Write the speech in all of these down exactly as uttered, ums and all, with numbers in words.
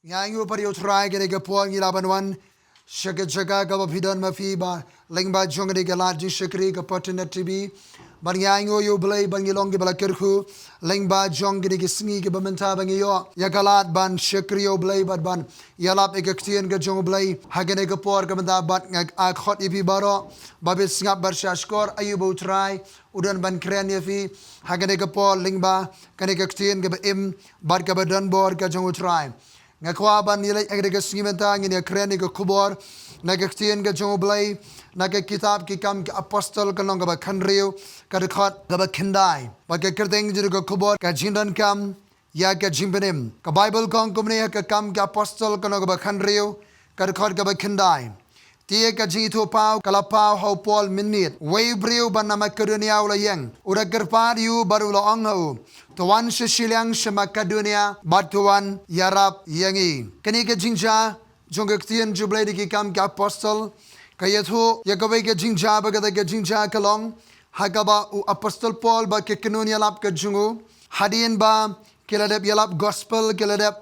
Ngi ainguh pat ïa u Trai kane ka por ngi lah ban wan sha ka jaka kaba phi don ma phi ba lyngba jong kane ka lad jingshakri ka Pyrthei Net T V. Bad ngi ainguh ïa u Blei ba ngi long kiba la kyrkhu lyngba jong kane ka sngi kaba mynta ba ngi ïoh ïa ka lad ban shakri ïa u Blei bad ban ïalap ïa ka ktien ka jong u Blei ha kane ka por ka mynta. Bad nga ai khot ïa phi baroh ba phin sngap bad shahshkor aïu ba u Trai u don ban kren ïa phi ha kane ka por lyngba kane ka ktien kaba im bad kaba don bor ka jong u Trai. Nga kwah ban ïaleit ha kane ka sngi mynta ngin ïa kren ïa ka khubor na ka ktien ka jong u Blei na ka kitab Ki Kam ki Apostol ka lynnong kaba khathynriew ka dkhot kaba khyndai. Bad ka kyrteng jong ka khubor ka jingdonkam ïa ka jingpynim. Ka Baibl ka ong kumne ha Ki Kam ki Apostol ka lynnong kaba khathynriew ka dkhot kaba khyndai: Te ka jingithuh paw ka la paw ha u Paul mynmiet. Uwei u briew ba na Makedonia u la ïeng, u da kyrpad ïa u bad u la ong ha u, to wan sha shiliang sha Makedonia bad to wan ïarap ïa ngi. Kane ka jingjia jong ka ktien jong u Blei na Ki Kam ki Apostol ka ïathuh ïa kawei ka jingjia ba kata ka jingjia ka long ha kaba u Apostol Paul bad ka kynhun ïalap ka jong u, hadien ba ki la dep ïalap gospel, ki la dep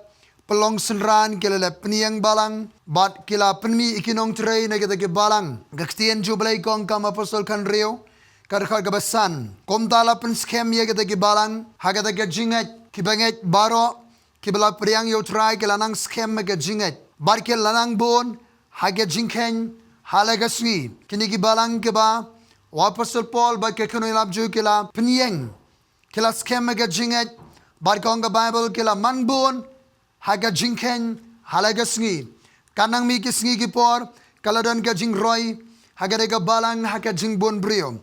pynlong synran, ki la dep pynïeng balang bad ki la pynmih ïa ki nongtrei na kita ki balang. Ka ktien jong u Blei ka ong ha Ki Kam Apostol khathynriew ka dkhot kaba san: Kumta la pynskhem ïa kita ki balang ha kata ka jingngeit, kiba ngeit baroh kiba la pdiang ïa u Trai ki la nang skhem ha ka jingngeit bad ki la nang bun ha ka jingkheiñ ha la ka sngi. Kine ki balang kiba u Apostol Paul bad ka kynhun ïalap jong u ki la pynïeng, ki la skhem ha ka jingngeit bad ka ong ka Baibl ki la man bun ha ka jingkheiñ ha la ka sngi. Ka nang mih ki sngi ki por ka la don ka jingroi ha kata ka balang ha ka jingbun briew.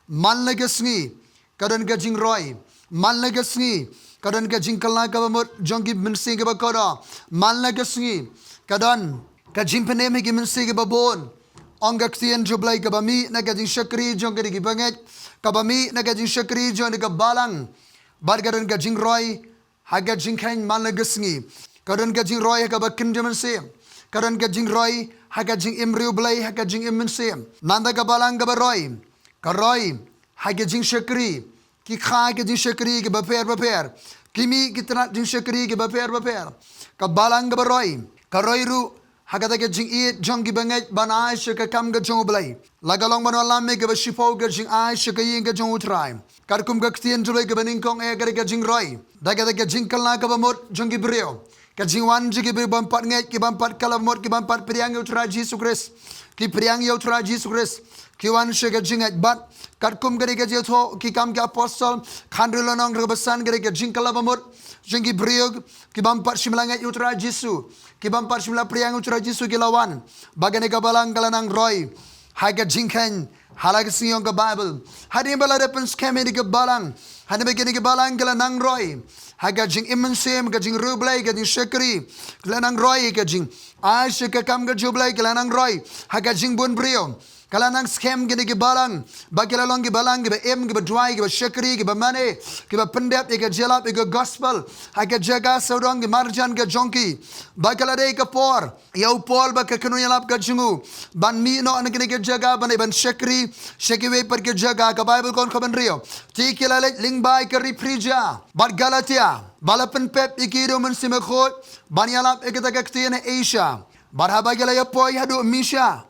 Man la ka sngi ka don ka jingroi. Man la ka sngi ka don ka jingkylla kaba mut jong ki mynsiem kiba kordor. Man la ka sngi ka don ka jingpynim ha ki mynsiem kiba bun. Ong ka ktien jong u Blei kaba mih na ka jingshakri jong kine kiba ngeit, kaba mih na ka jingshakri jong kane ka balang bad ka don ka jingroi ha ka jingkheiñ man la ka sngi. Ka don ka jingroi ha kaba kynja mynsiem, ka don ka jingroi ha ka jingim riewblei, ha ka jingim mynsiem. Nangta ka balang kaba roi ka roi ha ka jingshakri, ki kha ha ka jingshakri kiba pher bapher, ki mih ki tnat jingshakri kiba pher bapher. Ka balang kaba roi ka roi ruh ha kata ka jingïeit jong kiba ngeit ban ai sha ka kam ka jong u Blei. La ka long ban wallam ïa kaba shiphew ka jingai sha ka ïing ka jong u Trai. Katkum ka ktien jong u Blei kaba nyngkong eh, kata ka jingroi da kata ka jingkylla kaba mut jong ki briew, ka jingwan jong ki briew ban pat ngeit, ki ban pat kylla ba mut, ki ban pat pdiang ïa u Trai Jisu Khrist. Ki pdiang ïa u Trai Jisu Khrist, ki wan sha ka jingngeit. Bad katkum kane ka jingïathuh Ki Kam ki Apostol khathynriew lynnong dkhot kaba san, kane ka jingkylla ba mut jong ki briew ki ban pat shim la ngeit ïa u Trai Jisu, ki ban pat shim la pdiang ïa u Trai Jisu ki la wan. Bad kane ka balang ka la nang roi ha ka jingkheiñ ha la ka sngi, ong ka Baibl. Hadien ba la dep pynskhem ïa kane ka balang, hadien ba kane ka balang ka la nang roi ha ka jingim mynsiem, ka jingriewblei, ka jingshakri, ka la nang roi ha ka jingai sha ka kam ka jong u Blei, ka la nang roi ha ka jingbun briew. Ka la nang skhem kine ki balang ba ki la long ki balang kiba im, kiba duwai, kiba shakri, kiba mane, kiba pyndep ïa ka jingïalap ïa ka gospel ha ka jaka sawdong ki marjan ka jong ki. Ba ka la dei ka por ïa u Paul bad ka kynhun ïalap ka jong u ban mih noh na kine ki jaka ban, ban shakri sha kiwei pat ki jaka. Ka Baibl ka ong, kaba hynriew, te ki la leit lyngba ïa ka ri Phrigia bad Galatia, ba la pynpep ïa ki da u Mynsiem Bakhuid ban ïalap ïa kata ka ktien ha Asia. Bad haba ki la ïapoi haduh Misia,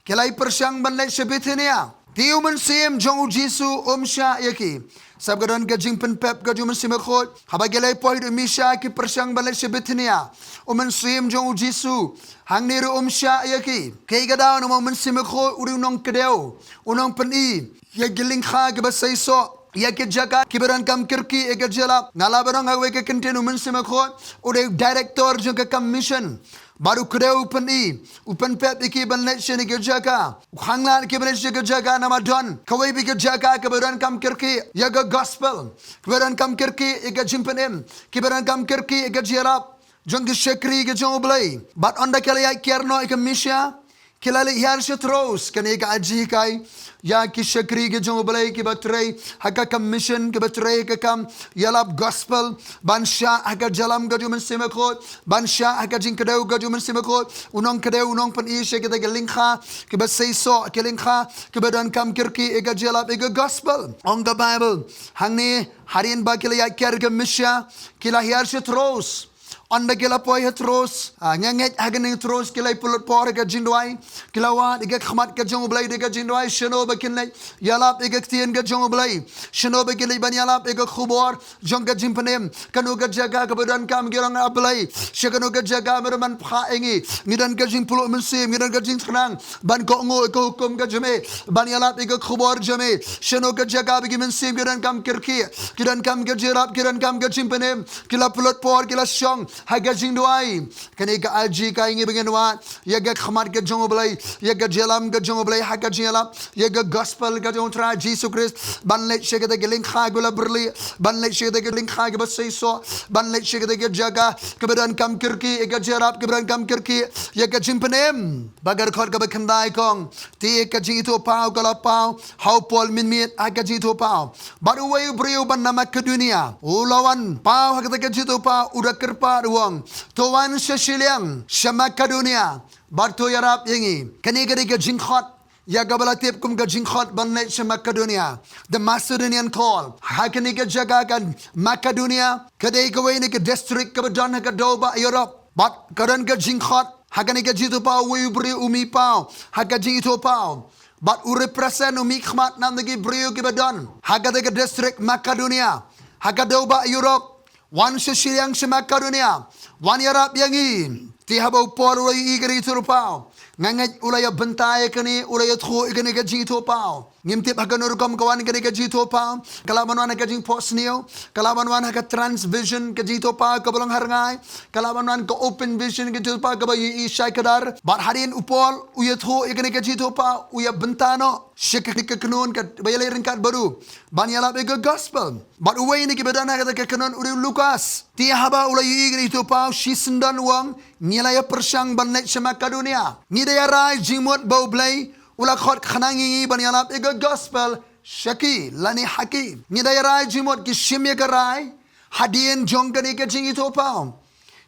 ki la pyrshang ban leit sha Bithynia. Te u Mynsiem jong u Jisu um shah ïa ki. Sngap, ka don ka jingpynpep ka jong u Mynsiem Bakhuid. Haba ki la ïapoi haduh Misia ki pyrshang ban leit sha Bithynia, u Mynsiem jong u Jisu hangne ruh um shah ïa ki. Kaei ka daw? Namar u Mynsiem Bakhuid u dei u nongkdew, u nongpyni ïa ki lyngkha kiba seisoh, ïa ki jaka kiba donkam kyrkieh ïa ka jingïalap. Nga la ong ha kawei ka kyntien, u Mynsiem Bakhuid u dei u director jong ka kam mission. Bad u kdew, u pyni, u pynpep ïa ki ban leit sha kine ki jaka. U khanglad ïa ki ban leit sha kine ki jaka namar don kawei pat ka jaka kaba donkam kyrkieh ïa ka gospel, kaba donkam kyrkieh ïa ka jingpynim, kaba donkam kyrkieh ïa ka jingïalap jong ki shakri ki jong u Blei. Bad ynda ki la ïaid kiar noh ïa ka Misia, ki la leit hiar sha Troas. Kane ka ai jinghikai ïa ki shakri ki jong u Blei kiba trei ha ka kam mission, kiba trei ha ka kam ïalap gospel, ban shah ha ka jingïalam ka jong u Mynsiem Bakhuid, ban shah ha ka jingkdew ka jong u Mynsiem Bakhuid, u nongkdew, u nongpyni sha kita ki lyngkha kiba seisoh, ki lyngkha kiba donkam kyrkieh ïa ka jingïalap ïa ka gospel. Ong ka Baibl hangne, hadien ba ki la ïaid kiar ïa ka Misia, ki la hiar sha Troas. Ynda ki la poi ha Troas, ah, nga ngeit ha kane Troas ki la pynlut por ha ka jingduwai, ki la wad ïa ka khmat ka jong U Blei da ka jingduwai, shano ba kin leit ïalap ïa ka ktien ka jong U Blei, shano ba kin leit ban ïalap ïa ka khubor jong ka jingpynim, kano ka jaka kaba donkam ki rong A Blei, sha kano ka jaka ba donkam ban phah ïa ngi, ngi don ka jingpluh mynsiem, ngi don ka jingthnang ban kohnguh ïa ka hukum ka jong me, ban ïalap ïa ka khubor jong me, shano ka jaka ba ki mynsiem ki donkam kyrkieh, ki donkam ka jingïarap, ki donkam ka jingpynim, ki la pynlut por, ki la shong ha ka jingduwai. Kane ka arji ka ïa ngi ba ngin wad ïa ka khmat ka jong U Blei, ïa ka jingïalam ka jong U Blei ha ka jingïalap ïa ka gospel ka jong U Trai Jisu Khrist, ban leit sha kata ka lyngkha kaba la byrlieh, ban leit sha kata ka lyngkha kaba seisoh, ban leit sha kata ka jaka kaba donkam kyrkieh ïa ka jingïarap, kaba donkam kyrkieh ïa ka jingpynim. Ba ka dkhot kaba khyndai ka ong, te ka jingithuhpaw ka la paw ha u Paul mynmiet ha ka jingithuhpaw. Bad uwei u briew uba na Makedonia u la wan paw ha kata ka jingithuhpaw, u da kyrpad u ong, to wan sha shiliang sha Makedonia bad to ïarap ïa ngi. Kane ka dei ka jingkhot ïa kaba la tip kum ka jingkhot ban leit sha Makedonia, the Macedonian call. Ha kane ka jaka ka Makedonia ka dei kawei na ki district kaba don ha ka dewbah Europe. Bad ka don ka jingkhot ha kane ka jingithuhpaw, uwei u briew u mih paw ha ka jingithuhpaw. Bad u represent, u mihkhmat na bynta ki briew kiba don ha kata ka district Makedonia ha ka dewbah Europe. Wan sha shiliang sha Makedonia, wan ïarap ïa ngi. Te haba u Paul u la ïohi ïa kane ka jingithuhpaw, nga ngeit u la ïa bynta ïa kane, u la ïathuh ïa kane ka jingithuhpaw. Ngim tip ha kano rukom ka wan kane ka jingithuhpaw. Ka lah ban wan ha ka jingphohsniew, ka lah ban wan ha ka trance vision ka jingithuhpaw kaba long ha rngai, ka lah ban wan ka open vision ka jingithuhpaw kaba ïohi shai kdar. Bad hadien u Paul u ïathuh ïa kane ka jingithuhpaw, u ïa bynta noh sha kane ka kynhun kaba ïaleh ryngkat bad u ban ïalap ïa ka gospel. Bad uwei na kiba don ha kata ka kynhun u dei u Lukas. Te haba u la ïohi ïa kane ka jingithuhpaw, shisyndon u ong, ngi la ïa pyrshang ban leit sha Makedonia. Ngi da ïa rai jingmut ba U Blei u la khot khnang ïa ngi ban ïalap ïa ka gospel sha ki lane ha ki. Ngi da ïa rai jingmut, ki shim ïa ka rai hadien jong kane ka jingithuhpaw.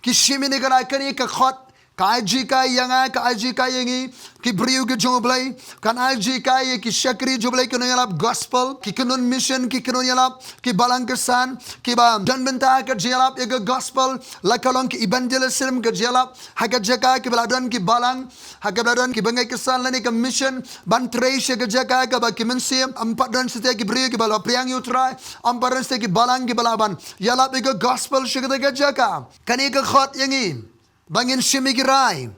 Ki shim ïa kane ka rai, kane ka khot ka ai jinghikai ïa nga, ka ai jinghikai ïa ngi ki briew ki jong U Blei, kan ai jinghikai ïa ki shakri jong U Blei ki nongïalap gospel, ki kynhun mission, ki kynhun ïalap, ki balang kyrsan kiba don bynta ha ka jingïalap ïa ka gospel, la ka long ki evangelism, ka jingïalap ha ka jaka, kiba la don ki balang, ha kaba la don ki bangeit kyrsan lane ka mission ban trei sha ka jaka kaba ki mynsiem ym pat don satia, ki briew kiba la pdiang ïa U Trai ym pat don satia, ki balang kiba lah ban ïalap ïa ka gospel sha kata ka jaka. Kane ka khot ïa ngi ba ngin shim ïa ki rai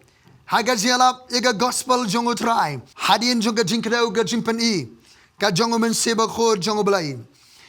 ha ka jingïalap ïa ka gospel jong U Trai hadien jong ka jingkdew ka jingpyni ka jong U Mynsiem Bakhuid jong U Blei.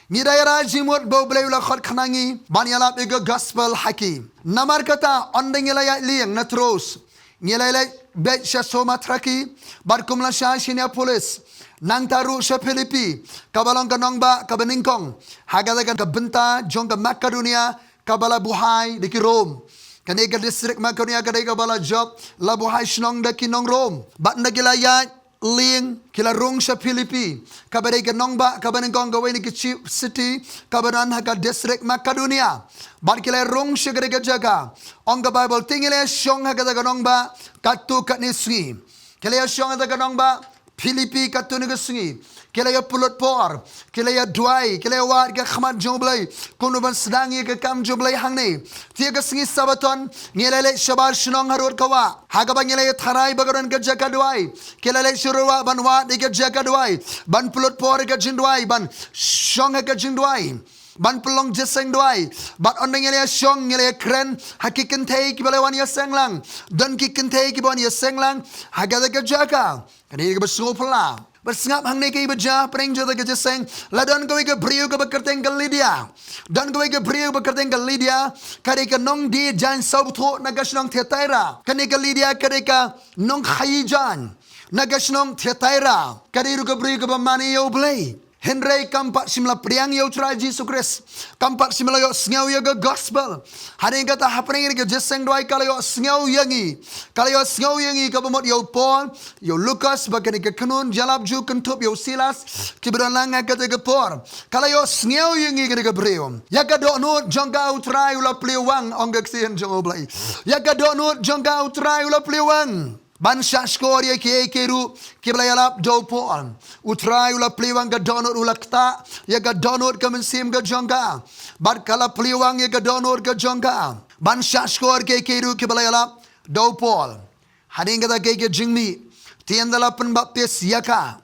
Ngi da ïa rai jingmut ba U Blei u la khot khnang ïa ngi ban ïalap ïa ka gospel ha ki. Namar kata, ynda ngi la ïaid lieng na Troas, ngi la leit beit sha Samotraki bad kumla sha sha Neapolis, nangta ruh sha Philippi kaba long ka nongbah kaba nyngkong ha kata ka bynta jong ka Makedonia kaba la buhai da ki Rom. Kane ka district Makedonia ka dei kaba la jop, la buhai shnong da ki nong Rom. Bad ynda ki la ïaid lieng, ki la rung sha Philippi kaba dei ka nongbah kaba nyngkong, kawei na ki chief city kaba don ha ka district Makedonia. Bad ki la rung sha kane ka jaka, ong ka Baibl, te ngi la shong ha kata ka nongbah katto katne sngi. Ki la shong ha kata ka nongbah Philippi katto katne sngi. Ki la ïa pynlut por, ki la ïa duwai, ki la ïa wad ïa ka khmat jong U Blei kumno ban sdang ïa ka kam jong U Blei hangne. Te ha ka sngi Sabbaton ngi la leit shabar shnong harud ka wah, ha kaba ngi la ïa tharai ba ka don ka jaka duwai. Ki la leit sharud wah ban wad ïa ka jaka duwai, ban pynlut por ïa ka jingduwai, ban shong ha ka jingduwai, ban pynlong jingïaseng duwai. Bad ynda ngi la ïa shong, ngi la ïa kren ha ki kynthei kiba la wan ïaseng lang. Don ki kynthei kiba wan ïaseng lang ha kata ka jaka. Kane ka ba sngewphylla. Bad sngap hangne kaei ba jia, pyrshang jia ka jingïaseng. La don kawei ka briew kaba kyrteng ka Lydia. Don kawei ka briew kaba kyrteng ka Lydia, ka dei ka nongdie jaiñ sawbthuh na ka shnong Thiatira. Kane ka Lydia ka dei ka nongkhaii jaiñ na ka shnong Thiatira. Ka dei ruh ka briew kaba mane ïa U Blei. Hynrei kam pat shym la pdiang ïa U Trai Jisu Khrist. Kam pat shym la ïohsngew ïa ka gospel. Hadien kata, hapdeng ka jingïaseng duwai, ka la ïohsngew ïa ngi. Ka la ïohsngew ïa ngi kaba mut ïa u Paul, ïa u Lukas, bad kane ka kynhun jingïalap Jiw, kynthup ïa u Silas, kiba don lang ha kata ka por. Ka la ïohsngew ïa ngi kane ka briew. Ïa ka dohnud jong ka U Trai u la plie wang, ong ka ktien jong U Blei. Ïa ka dohnud jong ka U Trai u la plie wang ban shahshkor ïa kiei kiei ruh kiba la ïalap da u Paul. U Trai u la plie wang ka dohnud, u la ktah ïa ka dohnud ka mynsiem ka jong ka. Bad ka la plie wang ïa ka dohnud ka jong ka. ban shahshkor ïa kiei kiei ruh kiba la ïalap da u Paul. Hadien kata ka jingmih, te ynda la pynbaptis ïa ka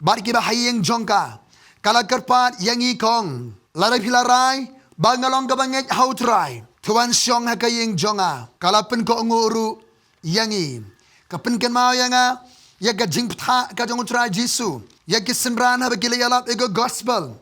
bad kiba ha ïing jong ka, ka la kyrpad ïa ngi, ka ong, lada phi la rai ba nga long kaba ngeit ha u Trai, to wan shong ha ka ïing jong nga. Ka la pynkohnguh ruh ïa ngi. Ka pynkynmaw ïa nga ïa ka jingbthah ka jong u Trai Jisu ïa ki synran haba ki la ïalap ïa ka gospel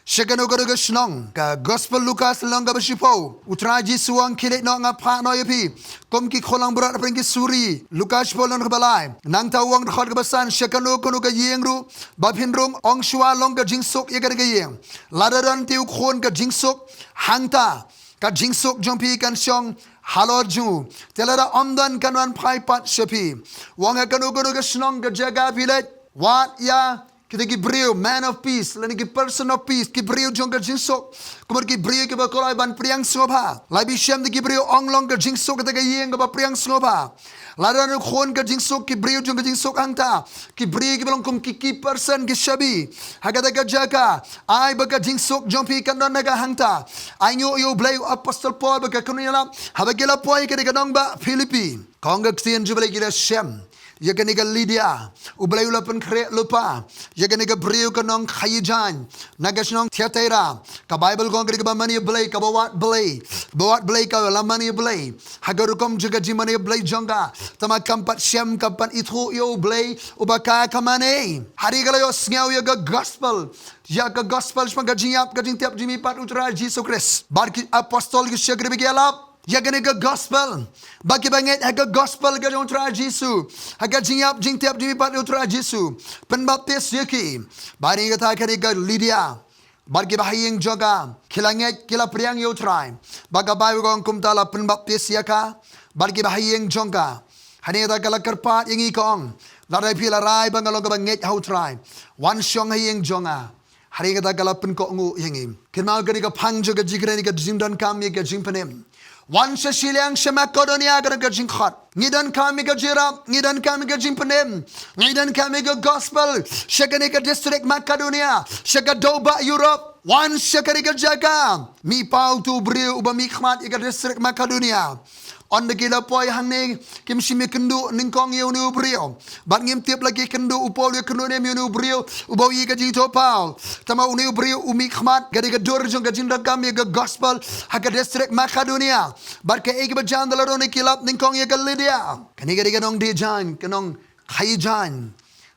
sha kano kano ka shnong. Ka gospel Lukas lynnong kaba shiphew, u Trai Jisu u ong, khie leit noh, nga phah noh ïa phi kum ki khun langbrot hapdeng ki suri. Lukas shiphew lynnong kaba lai. Nangta u ong dkhot kaba san, sha kano kano ka ïing ruh ba phin rung, ong shuwa long ka jingsuk ïa kane ka ïing. Lada don te u khun ka jingsuk hangta, ka jingsuk jong phi kan shong halor jong u. Te lada ym don, kan wan phai pat sha phi. U ong ha kano kano ka shnong ka jaka phi leit, wad ïa kita ki briew man of peace lane ki person of peace, ki briew jong ka jingsuk. Kumta ki briew kiba kloi ban pdiang sngewbha. Lada phi shem da ki briew, ong long ka jingsuk kata ka ïing kaba pdiang sngewbha. Lada don u khun ka jingsuk, ki briew jong ka jingsuk hangta, ki briew kiba long kum ki key person, ki shabi ha kata ka jaka, ai ba ka jingsuk jong phi kan don ha ka hangta. Ai nguh ïa u Blei, u apostol Paul bad ka kynhun ïalap, haba ki la poi ha kane ka nongbah Philippi, ka ong ka ktien jong u Blei, ki la shem ïa kane ka Lydia. U Blei u la pynkhreh lypa ïa kane ka briew, ka nongkhaïi jaiñ na ka shnong Thiatira. Ka Baibl ka ong kane kaba mane Blei, kaba wad Blei, ba wad Blei, ka la mane Blei ha ka rukom jong ka jingmane Blei jong ka. Tangba kam pat shem, kam pat ithuh ïa u Blei uba ka ka mane. Hadien ka la ïohsngew ïa ka gospel, ïa ka gospel shaphang ka jingïap, ka jingtep, jingmihpat u Trai Jisu Khrist, bad ki apostol, ki shakri, ba ki ïalap ïa kane ka gospel, ba kiba ngeit ha ka gospel ka jong u Trai Jisu, ha ka jingïap, jingtep, jingmihpat u Trai Jisu, pynbaptis ïa ki. Bad hadien kata kane ka Lydia bad kiba ha ïing jong ka ki la ngeit, ki la pdiang ïa u Trai. Bad ka Baibl ka ong kumta, la pynbaptis ïa ka bad kiba ha ïing jong ka. Hadien kata ka la kyrpad ïa ngi, ka ong, lada phi la rai ba nga long kaba ngeit ha u Trai, wan shong ha ïing jong nga. Hadien kata ka la pynkohnguh ïa ngi. Kynmaw, kane ka phang jong ka jingkren, ka jingdonkam ïa ka jingpynim. Wan sha shiliang, sha Makedonia, ka don ka jingkhot. Ngi donkam ïa ka jingïarap, ngi donkam ïa ka jingpynim, ngi donkam ïa ka gospel sha kane ka distrik Makedonia, sha ka dewbah Europe. Wan sha kane ka jaka. Mih paw uto u briew uba mihkhmat ïa ka distrik Makedonia. Ynda ki la poi hangne, kim shym ïakynduh nyngkong ïa une u briew. Bad ngim tip la ki kynduh, u Paul u ïakynduh ne em ïa une u briew uba u ïohi ka jingithuhpaw. Tangba une u briew u mihkhmat, ka dei ka dur jong ka jingdonkam ïa ka gospel ha ka distrik Makedonia. Bad kaei kaba jan, da la don ne ki lap nyngkong ïa ka Lydia. Kane ka dei ka nongdie jaiñ, ka nongkhaïi jaiñ,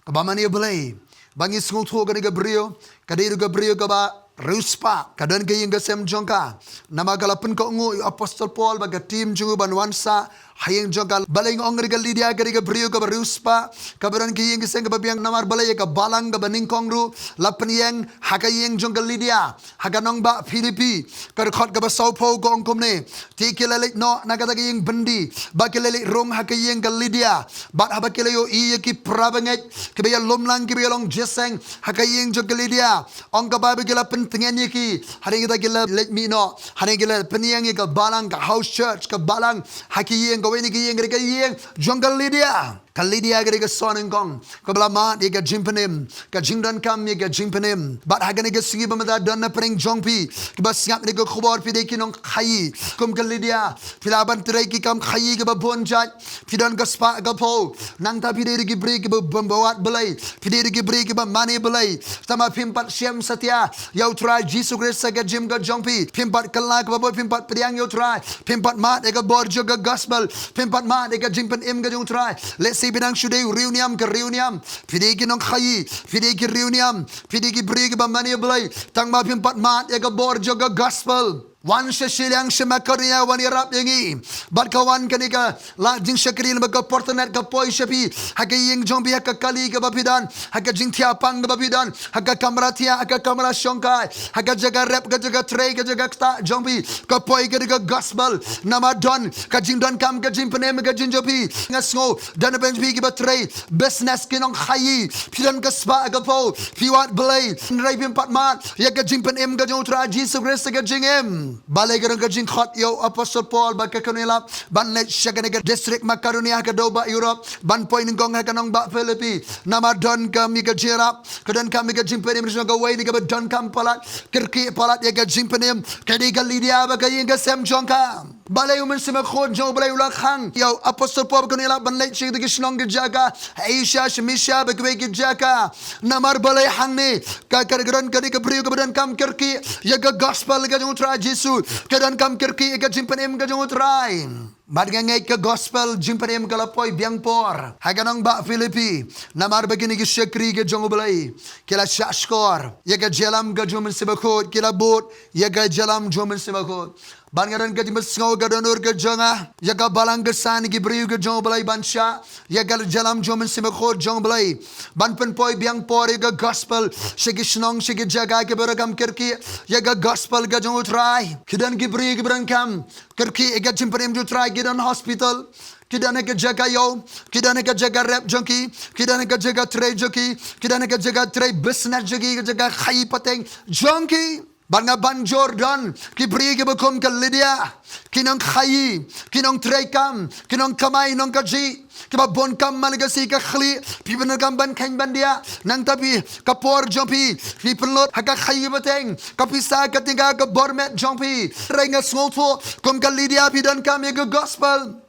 kaba mane Blei. Ba ngi sngewthuh, kane ka briew ka dei ruh ka briew kaba riewspah. Ka don ka ïing ka sem jong ka. Namar ka la pynkohnguh ïa u apostol Paul bad ka team jong u ban wan sah ha ïing jong ka. Balei nga ong ka dei ka Lydia, ka dei ka briew kaba riewspah, kaba don ka ïing ka sem kaba biang? Namar balei? Ïa ka balang kaba nyngkong ruh la pynïeng ha ka ïing jong ka Lydia ha ka nongbah Philippi. Ka dkhot kaba sawphew ka ong kumne: Te ki la leit noh na kata ka ïing byndi, bad ki la leit rung ha ka ïing ka Lydia. Bad haba ki la ïohi ïa ki parabangeit kiba ïalum lang, kiba ïalong jingïaseng ha ka ïing jong ka Lydia, ong ka Baibl, ki la pyntngen ïa ki. Hadien kata ki la leit mih noh, hadien ki la pynïeng ïa ka balang, ka house church, ka balang ha ki ïing. Kawei na ki ïing ka dei ka ïing jong ka Lydia. Ka Lydia ka dei ka sor nyngkong kaba la mad ïa ka jingpynim, ka jingdonkam ïa ka jingpynim. Bad ha kane ka sngi ba mynta, don na pdeng jong phi kiba sngap ïa ka khubor, phi dei ki nongkhaïi kum ka Lydia. Phi lah ban trei ki kam khaïi kiba bun jait. Phi don ka spah ka phew. Nangta phi dei ruh ki briew kiba bym wad Blei. Phi dei ruh ki briew kiba mane Blei. Tangba phim pat shem satia ïa u Trai Jisu Khrist ha ka jingim ka jong phi. Phim pat kylla kaba bor, phim pat pdiang ïa u Trai. Phim pat mad ïa ka bor jong ka gospel. Phim pat mad ïa ka jingpynim ka jong u Trai. Lehse phi dang shu dei u riewniam ka riewniam. Phi dei ki nongkhaïi, phi dei ki riewniam, phi dei ki briew kiba mane Blei. Tangba phim pat mad ïa ka bor jong ka gospel. Wan sha shiliang, sha Makedonia, wan ïarap ïa ngi. Bad ka wan kane ka lad jingshakri, namar ka por tang ka poi sha phi ha ka ïing jong phi, ha ka kali kaba phi don, ha ka jingthiah pang kaba phi don, ha ka kamra thiah, ha ka kamra shongkai, ha ka jaka rep, ka jaka trei, ka jaka ktah jong phi. Ka poi ka dei ka gospel. Namar don ka jingdonkam, ka jingpynim ka jong phi. Nga sngew don na pdeng jong phi kiba trei business, ki nongkhaïi. Phi don ka spah ka phew, phi wad Blei. Hynrei phim pat mad ïa ka jingpynim ka jong u Trai Jisu Khrist ha ka jingim. Balei ka don ka jingkhot ïa u apostol Paul bad ka kynhun ïalap ban leit sha kane ka distrik Makedonia ha ka dewbah Europe, ban poi nyngkong ha ka nongbah Philippi? Namar donkam ïa ka jingïarap, ka donkam ïa ka jingpynim. Kawei na kaba donkam palat, kyrkieh palat ïa ka jingpynim, ka dei ka Lydia bad ka ïing ka sem jong ka. Balei u Mynsiem Bakhuid jong U Blei u la khang ïa u apostol Paul ba kan ïalap ban leit sha ki shnong ki jaka Asia, sha Misia bad kiwei ki jaka? Namar balei hangne? Ka, ka don kane ka briew kaba donkam kyrkieh ïa ka gospel ka jong U Trai Jisu, ka donkam kyrkieh ïa ka jingpynim ka jong U Trai. Bad nga ngeit ka gospel jingpynim ka la poi biang por ha ka nongbah Philippi. Namar ba kine ki shakri ka jong U Blei ki la shahshkor ïa ka jingïalam ka jong U Mynsiem Bakhuid, ki la bud ïa ka jingïalam jong U Mynsiem Bakhuid. Bad nga don ka jingpynsngew ka don ur ka jong nga ïa ka balang ka san ki briew ka jong U Blei ban shah ïa ka jingïalam jong U Mynsiem Bakhuid jong U Blei, ban pynpoi biang por ïa ka gospel sha ki shnong sha ki jaka kiba donkam kyrkieh ïa ka gospel ka jong U Trai. Ki don ki briew kiba donkam kyrkieh ïa ka jingpynim jong U Trai, ki don hospital, ki don ha ka jaka ïew, ki don ha ka jaka rep jong ki, ki don ha ka jaka trei jong ki, ki don ha ka jaka trei business jong ki, ka jaka khaïi pateng jong ki. Bad nga ban jur don ki briew kiba kum ka Lydia, ki nongkhaïi, ki nongtreikam, ki nongkamai nongkajih, kiba bun kam man la ka sngi ka khlieh. Phi pyndonkam ban kheiñ ban diah, nangta phi, ka por jong phi phi pynlut ha ka khaïi pateng, ka pisa ka tyngka ka bor met jong phi. Hynrei nga sngewthuh kum ka Lydia phi donkam ïa ka gospel.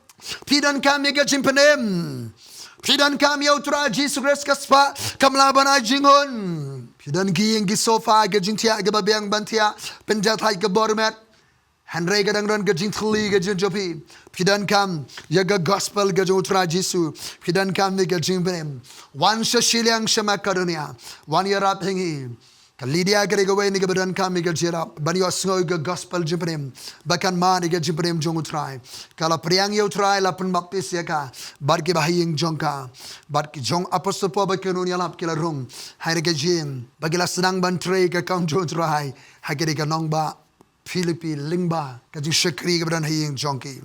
Phi donkam ïa ka jingpynim. Phi donkam ïa U Trai Jisu Khrist ka spah, kam lah ban ai jinghun. Phi don ki ïing ki sofa, ka jingthiah kiba biang ban thiah, pynjah thait ka bor met. Hynrei ka dang don ka jingthylli ka jong phi. Phi donkam ïa ka gospel ka jong U Trai Jisu. Phi donkam ïa ka jingpynim. Wan sha shiliang sha Makedonia, wan ïarap ha ngi. Ka Lydia ka dei kawei na kiba donkam ïa ka jingïarap ban ïohsngew ïa ka gospel jingpynim, ba kan mad ïa ka jingpynim jong U Trai. Ka la pdiang ïa U Trai, la pynbaptis ïa ka bad kiba ha ïing jong ka, bad ki jong apostol Paul ba kynhun ïalap ki la rung ha kane ka jingim, ba ki la sdang ban trei ka kam jong U Trai ha kane ka nongbah Philippi lyngba ka jingshakri kaba don ha ïing jong ki.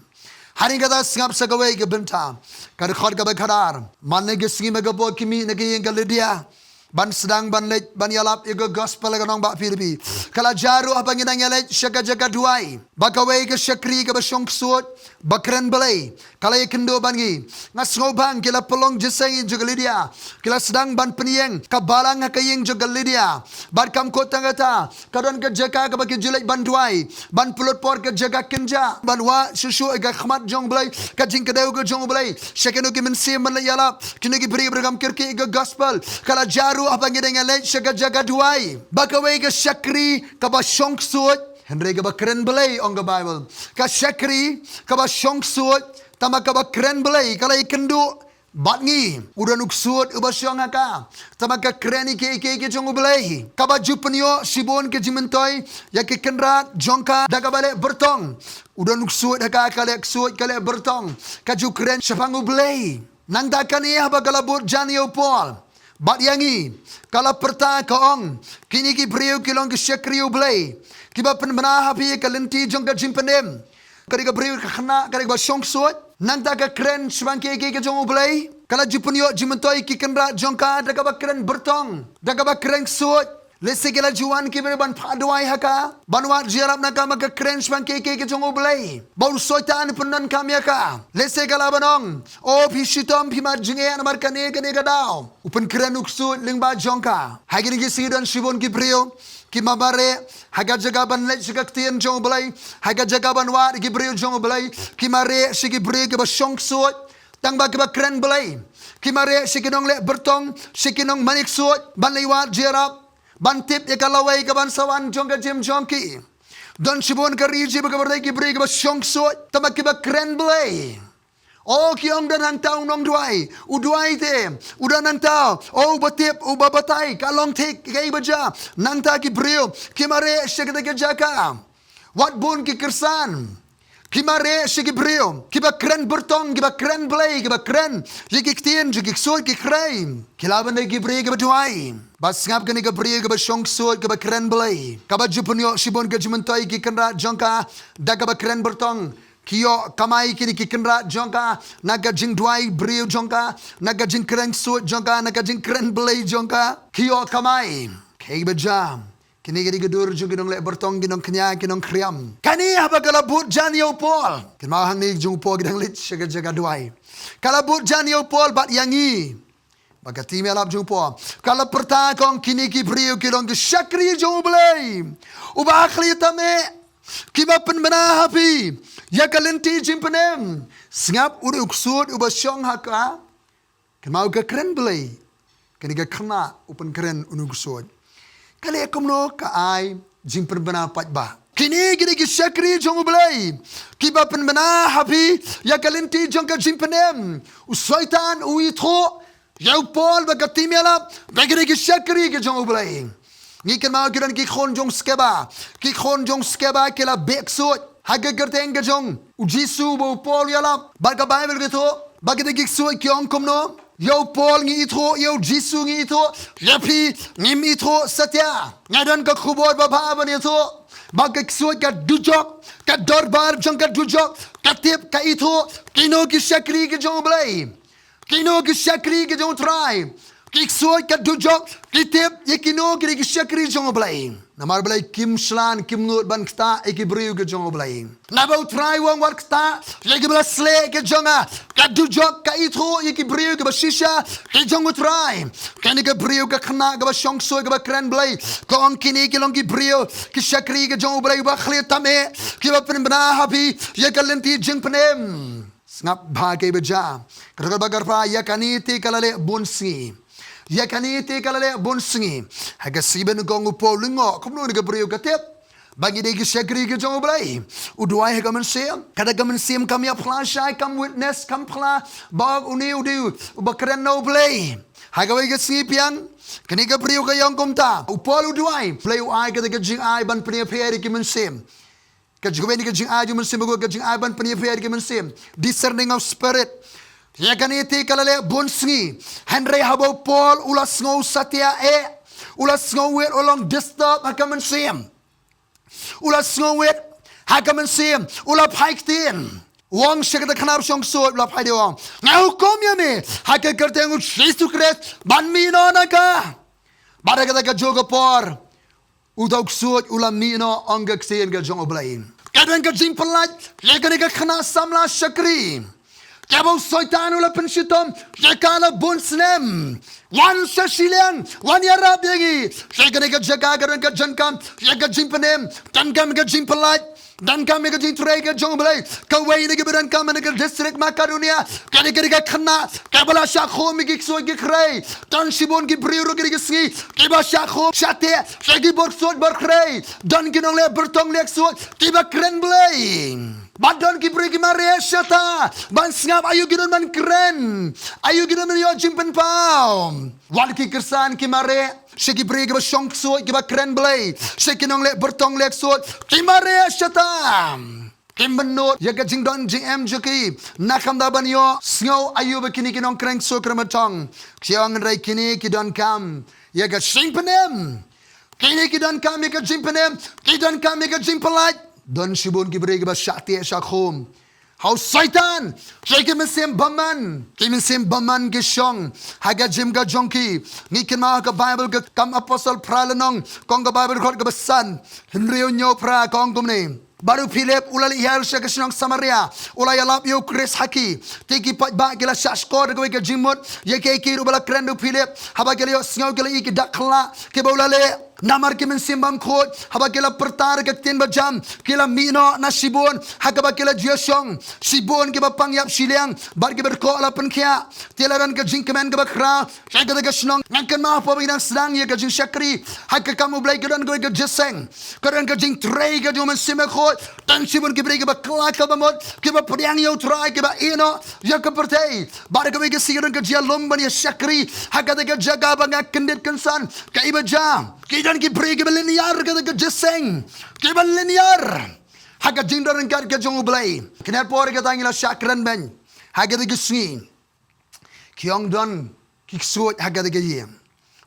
Hadien kata sngap sa kawei ka bynta, ka dkhot kaba khadar. Man la ka sngi man ka por ki mih na ka ïing ka Lydia ban sdang ban leit ban ïalap ïa ka gospel ha ka nongbah Philippi, ka la jia ruh haba ngi dang ïaleit sha ka jaka duwai, ba kawei ka shakri kaba shong ksuid, ba kren Blei, ka la ïakynduh bad ngi. Nga sngewbha ki la pynlong jingïaseng ïa ka Lydia, ki la sdang ban pynïeng ka balang ha ka ïing jong ka Lydia. Bad kam kut tang kata, ka don ka jaka kaba ki ju leit ban duwai, ban pynlut por ka jaka kynjah, ban wad shuh shuh ïa ka khmat jong U Blei, ka jingkdew ka jong U Blei sha kino ki mynsiem ban leit ïalap, kino ki briew ba donkam kyrkieh ïa ka gospel. Ka la jia ruh haba ngi dang ïaleit sha ka jaka duwai, ba kawei ka shakri kaba shong ksuid, hynrei kaba kren Blei, ong ka Baibl. Ka shakri kaba shong ksuid, tangba kaba kren Blei, ka la ïakynduh bad ngi. U don u ksuid uba shong ha ka, tangba ka kren ïa kiei kiei ki jong U Blei. Kaba ju pynïoh shibun ki jingmyntoi ïa ki kynrad jong ka da kaba leh byrtong. U don u ksuid ha ka, ka leh ksuid, ka leh byrtong. Ka ju kren shaphang U Blei. Nangta kane haba ka la bud jan ïa u Paul bad ïa ngi, ka la pyrta, ka ong, kine ki briew ki long ki shakri U Blei, kiba pynbna ha phi ïa ka lynti jong ka jingpynim. Ka dei ka briew ka khynnah, ka dei kaba shong ksuid. Nangta ka kren shaphang kiei kiei ki jong U Blei. Ka la ju pynïoh jingmyntoi ki kynrad jong ka da kaba kren byrtong, da kaba kren ksuid. Lehse ki la ju wan ki briew ban phah duwai ha ka, ban wad jingïarap na ka, ma ka kren shaphang kiei kiei ki jong U Blei, ba u Soitan u pyndonkam ïa ka. Lehse ka lah ban ong, o phi shitom, phi mad jingeh namar kane kane ka daw. U pynkren u ksuid lyngba jong ka. Ha kine ki sngi don shibun ki briew ki mareh ha ka jaka ban leit sha ka ktien jong U Blei, ha ka jaka ban wad ki briew jong U Blei, ki mareh sha ki briew kiba shong ksuid, tangba kiba kren Blei. Ki mareh sha ki nongleh byrtong, sha ki nongmane ksuid, ban leit wad jingïarap, ban tip ïa ka lawei kaban sa wan jong ka jingim jong ki. Don shibun ka ri Ijipt kaba dei ki briew kiba shong ksuid, tangba kiba kren Blei. O ki ong, don hangta u nongduwai, u duwai te, u don hangta, o uba tip, uba batai, ka long thik kaei ba jia. Nangta ki briew ki mareh sha kata ka jaka. Wat bun ki kyrsan. Ki mareh sha ki briew kiba kren byrtong, kiba kren Blei, kiba kren ïa ki ktien jong ki ksuid ki khrei. Ki lah ban dei ki briew kiba duwai. Bad sngap, kane ka briew kaba shong ksuid, kaba kren Blei, kaba ju pynïoh shibun ka jingmyntoi ki kynrad jong ka da kaba kren byrtong. Ki ïoh kamai kine ki kynrad jong ka na ka jingduwai briew jong ka, na ka jingkren ksuid jong ka, na ka jingkren Blei jong ka. Ki ïoh kamai. Kaei ba jia? Kine ki dei ka dur jong ki nongleh byrtong, ki nongkñia, ki nongkhriam. Kane haba ka la bud jan ïa u Paul, kynmaw, hangne jong u Paul ki dang leit sha ka jaka duwai. Ka la bud jan ïa u Paul bad ïa ngi, ba ka tim ïalap jong u Paul, ka la pyrta, ka ong, kine ki briew ki long ki shakri jong U Blei uba ha khlieh tam eh. Kiba pynbna ha phi ïa ka lynti jingpynim. Sngap, u dei u ksuid uba shong ha ka, kynmaw, ka kren Blei. Kane ka khynnah u pynkren, une u ksuid. Ka leh kumno? Ka ai jingpynbna paidbah. Kine ki dei ki shakri jong U Blei, kiba pynbna ha phi ïa ka lynti jong ka jingpynim. U Soitan u ithuh ïa u Paul bad ka team ïalap ba ki dei ki shakri ki jong U Blei. Ngi kynmaw ki don ki khun jong Skeva. Ki khun jong Skeva ki la beh ksuid ha ka kyrteng ka jong U Jisu ba u Paul u ïalap. Bad ka Baibl ka ithuh ba ki dei ki ksuid ki ong kumno? Ïa u Paul ngi ithuh, ïa U Jisu ngi ithuh, ïa phi ngim ithuh satia. Nga don ka khubor babha ban ithuh ba ka ksuid ka dujok, ka dorbar jong ka dujok ka tip, ka ithuh kino ki shakri ki jong U Blei. Kino ki shakri ki jong U Trai? Ki ksuid ka dujok ki tip ïa kino ki dei ki shakri jong U Blei. Namar balei? Kim shlan, kim nud ban ktah ïa ki briew ki jong U Blei. Naba U Trai u ong, wat ktah ïa kiba la sleh ki jong nga. Ka dujok ka ithuh ïa ki briew kiba shisha ki jong U Trai. Kane ka briew, ka khynnah kaba shong ksuid, kaba kren Blei, ka ong, kine ki long ki briew, ki shakri ki jong U Blei uba khlieh tam eh, kiba pynbna ha phi ïa ka lynti jingpynim. Sngap bha kaei ba jia. Ka dkhot ba khatphra, ïa kane te ka la leh bun sngi. Ïa kane te ka la leh bun sngi. Ha ka sngi ba nyngkong u Paul u lyngngoh, kumno une ka briew ka tip ba ngi dei ki shakri ki jong U Blei? U duwai ha ka mynsiem. Kata ka mynsiem kam ïa phla shai, kam witness, kam phla ba une u dei uba kren na U Blei. Ha kawei ka sngi biang, kane ka briew ka ïa ong kumta. U Paul u duwai, Blei u ai kata ka jingai ban pynïapher ïa ki mynsiem. Ka jingkmen ïa ka jingai jong u Mynsiem Bakhuid, ka jingai ban pynïapher ïa ki mynsiem, discerning of spirit. Ïa kane te ka la leh bun sngi. Hynrei haba u Paul u la sngew satia eh, u la sngewwit, u la long disturb ha ka mynsiem. U la sngewwit ha ka mynsiem, u la phai ktien. U ong sha kata ka khynnah shong ksuid, u la phai, u ong, nga hukum ïa me ha ka kyrteng U Jisu Khrist ban mih noh na ka. Bad ha kata ka juh ka por, uta u ksuid u la mih noh, ong ka ktien ka jong U Blei. Ka don ka jingpyllait ïa kane ka khynnah samla shakri, kaba u Soitan u la pynshitom ïa ka la bun snem. Wan sha shiliang, wan ïarap ïa ngi. Ïa kane ka jaka ka don ka donkam ïa ka jingpynim, donkam ïa ka jingpyllait, donkam ïa ka jingtrei ka jong U Blei. Kawei na kiba donkam ha kane ka district Macedonia, ka dei, ka dei ka khynnah kaba la shah khum ïa ki ksuid ki khrei. Don shibun ki briew ruh ha kine ki sngi kiba shah khum, shah teh ïa ki bor ksuid bor khrei. Don ki nongleh byrtong leh ksuid kiba kren Blei. Bad don ki briew ki mareh shata ban sngap aïu ki don ban kren, aïu ki don ban ïoh jingpynpaw. Wat ki Khristan ki mareh sha ki briew kiba shong ksuid, kiba kren Blei, sha ki nongleh byrtong leh ksuid, ki mareh shata. Kim bynnud ïa ka jingdon jingem jong ki na ka bynta ban ïohsngew aïu ba kine ki nongkren ksuid kren byrtong ki ong, hynrei kine ki donkam ïa ka jingpynim. Kine ki donkam ïa ka jingpynim, ki donkam ïa ka jingpyllait. Don shibun ki briew kiba shah teh shah khum ha u Soitan, sha ki mynsiem bymman. Ki mynsiem bymman ki shong ha ka jingim ka jong ki. Ngi kynmaw ha ka Baibl, ka Kam Apostol phra lynnong, ka ong ka Baibl, dkhot kaba san, hynriew, hynñiew, phra, ka ong kumne: Bad u Philip u la leit hiar sha ka shnong Samaria, u la ïalap ïa U Khrist ha ki. Te ki paidbah ki la shah shkor da kawei ka jingmut ïa kaei kaei ruh ba la kren da u Philip. Haba ki la ïohsngew, ki la ïohi ki dak khyllah kiba u la leh. Namar ki mynsiem bymkhuid, haba ki la pyrta da ka ktien bajam, ki la mih noh na shibun ha kaba ki la ju ïashong. Shibun kiba pang ïap shiliang bad kiba dkoh la pynkhiah. Te la don ka jingkmen kaba khraw sha kata ka shnong. Ngan kynmaw hapoh ba ngi dang sdang ïa ka jingshakri ha ka kam U Blei, ka don kawei ka jingïaseng, ka don ka jingtrei ka jong u Mynsiem Bakhuid. Don shibun ki briew kiba kylla ka bamut, kiba pdiang ïa U Trai, kiba ïehnoh ïa ka pyrthei. Bad ha kawei ka sngi ka don ka jingïalum ban ïa shakri ha kata ka jaka ba nga kyndit kynsan. Kaei ba jia? Ki don ki briew kiba lynñiar ha kata ka jingïaseng, kiba lynñiar ha ka jingdon ryngkat ka jong U Blei. Kane por kata ngi la shah kren beiñ ha kata ka sngi. Ki ong don ki ksuid ha kata ka ïing.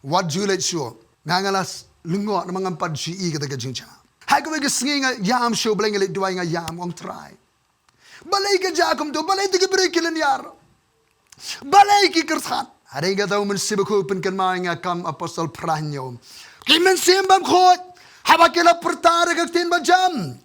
Wat ju leit shuh. Nga, nga la lyngngoh namar ngam pat ju i kata ka jingjia. Ha kawei ka sngi nga ïam sha U Blei, nga leit duwai, nga ïam, ong Trai, balei ka jia kumto? Balei te ki briew ki lynñiar? Balei ki kyrthat? Hynrei kata u Mynsiem Bakhuid u pynkynmaw ïa nga, Kam Apostol phra, hynñiew. Ki mynsiem bymkhuid, haba ki la pyrta da ka ktien bajam,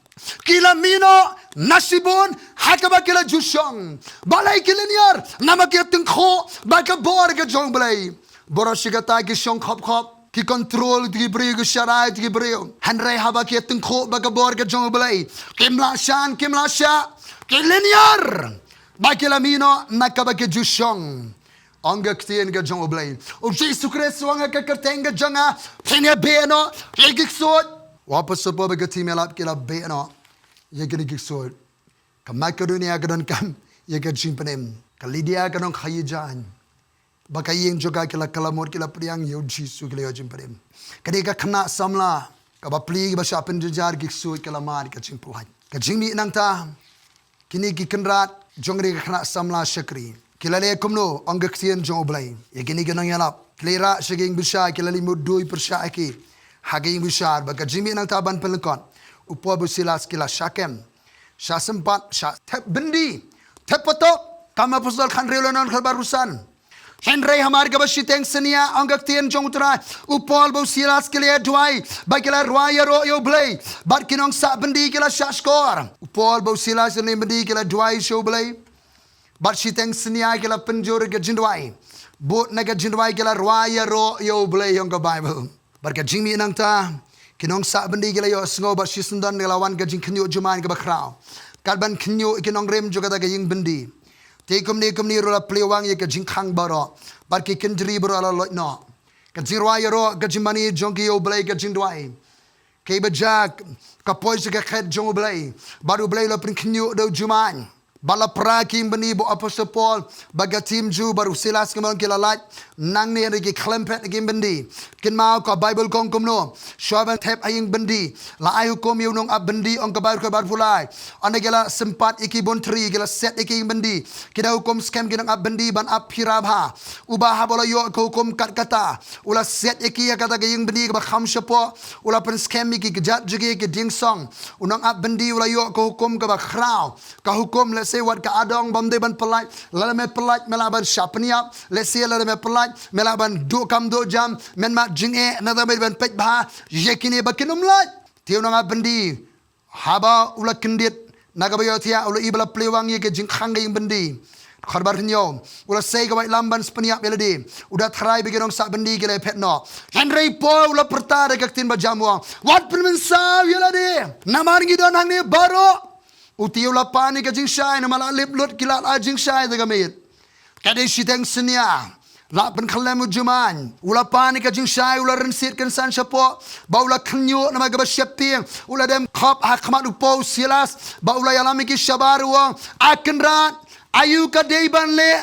ki la mih noh na shibun ha kaba ki la ju shong. Balei ki lynñiar? Namar ki tyngkhuh bad ka bor ka jong U Blei. Baroh shi katta ki shong khop khop. Ki control ïa ki briew, ki sharai ïa ki briew. Hynrei haba ki tyngkhuh bad ka bor ka jong U Blei, kim lah shan, kim lah shah, ki lyniar ba ki la mih noh na kaba ki ju shong. Ong ka ktien ka jong U Blei. U Jisu Khrist u ong ha ka kyrteng ka jong nga, phin ïa beh noh ïa ki ksuid. U Apostol Paul bad ka team ïalap ki la beh noh ïa kine ki ksuid. Ka Makedonia ka donkam ïa ka jingpynim. Ka Lidia ka nongkhaïi jaiñ. Ba ka ïing jong ka ki la kylla mut, ki la pdiang ïa U Jisu, ki la ïoh jingpynim. Ka dei ka khynnah samla kaba plie, kaba shah pynjynjar, ki ksuid ki la mad, ka jingpyllait. Ka jingmih nangta, kine ki kynrad jong ka dei ka khynnah samla shakri, ki la leh kumno? Ong ka ktien jong U Blei. Ïa kine ki nongïalap, ki la rah sha ka ïing bishar, ki la leit mutdur pyrshah ïa ki ha ka ïing bishar. Bad ka jingmih nangta ban pynlyngkot, u Paul bad u Silas ki la shah kem, shah sympat, shah thep byndi, thep patok. Kam Apostol khathynriew, lynnong khatphra bad khatsan. Hynrei hamar kaba shiteng synñia, ong ka ktien jong U Trai, u Paul bad u Silas ki la duwai, bad ki la rwai ïaroh ïa U Blei. Bad ki nongsah byndi ki la shah shkor. U Paul bad u Silas, ki nongbyndi, ki la duwai sha U Blei. Bad shiteng synñia ki la pynjur ka jingduwai. Bud na ka jingduwai ki la rwai ïaroh ïa U Blei, ong ka Baibl. Bad ka jingmih nangta, ki nongsah byndi ki la ïohsngew, bad shisyndon ki la wan ka jingkhynñiuh jumai kaba khraw, kat ban khynñiuh ïa ki nongrim jong kata ka ïing byndi. Te kumne kumne ruh la plie wang ïa ka jingkhang baroh, bad ki kynjri baroh la loit noh. Ka jingrwai ïaroh, ka jingmane jong ki ïa U Blei, ka jingduwai, ka i ba jak, ka poi sha ka khet jong U Blei. Bad U Blei u la pynkhynñiuh da u jumai. Bad la pra ki ïing byndi bad u Apostol Paul bad ka team jong u, bad u Silas, kumno ki la lait nangne, hynrei ki khlem phet na ki ïing byndi. Kynmaw, ka Baibl ka ong kumno? Shuwa ban thep ha ïing byndi, la ai hukum ïa u nongap byndi, ong ka Baibl, ka Baibl pule. Hynrei ki la sympat ïa ki bun thri, ki la set ïa ki ïing byndi. Ki da hukum skhem ki nongap byndi ban ap phira bha. Uba haba u la ïoh ka hukum kat kata, u la set ïa ki ha kata ka ïing byndi kaba kham shapoh. U la pynskhem ïa ki kjat jong ki, ki dieng song. U nongap byndi u la ïoh ka hukum kaba khraw. Ka hukum, lehse wat ka adong bym dei ban pyllait, lada me pyllait me lah ban shah pynïap, lehse lada me pyllait me lah ban duh kam duh jam, men mad jingeh, nangta me dei ban peit bha ïa kine ba kin ym lait. Te u nongap byndi, haba u la kyndit na kaba ïohthiah, u la i ba la plie wang ïa ka jingkhang ka ïing byndi. Khatphra bad khathynñiew, u la sei ka waitlam ban sa pynïap ïa lade. U da tharai ba ki nongsah byndi ki la phet noh. Hynrei Paul u la pyrta da ka ktien ba jam, u ong, wat pynmynsaw ïa lade, namar ngi don hangne baroh. U te u la pan ïa ka jingshai, namar la lip lut ki lad la jingshai da ka miet. Ka dei shiteng synñia, la pynkhyllem u jumai. U la pan ïa ka jingshai, u la rynsied kynsan shapoh, bad u la khynñiuh namar kaba sheptieng. U la dem khop ha khmat u Paul, Silas, bad u la ïalam ïa ki shabar, u ong, A kynrad, aïu ka dei ban leh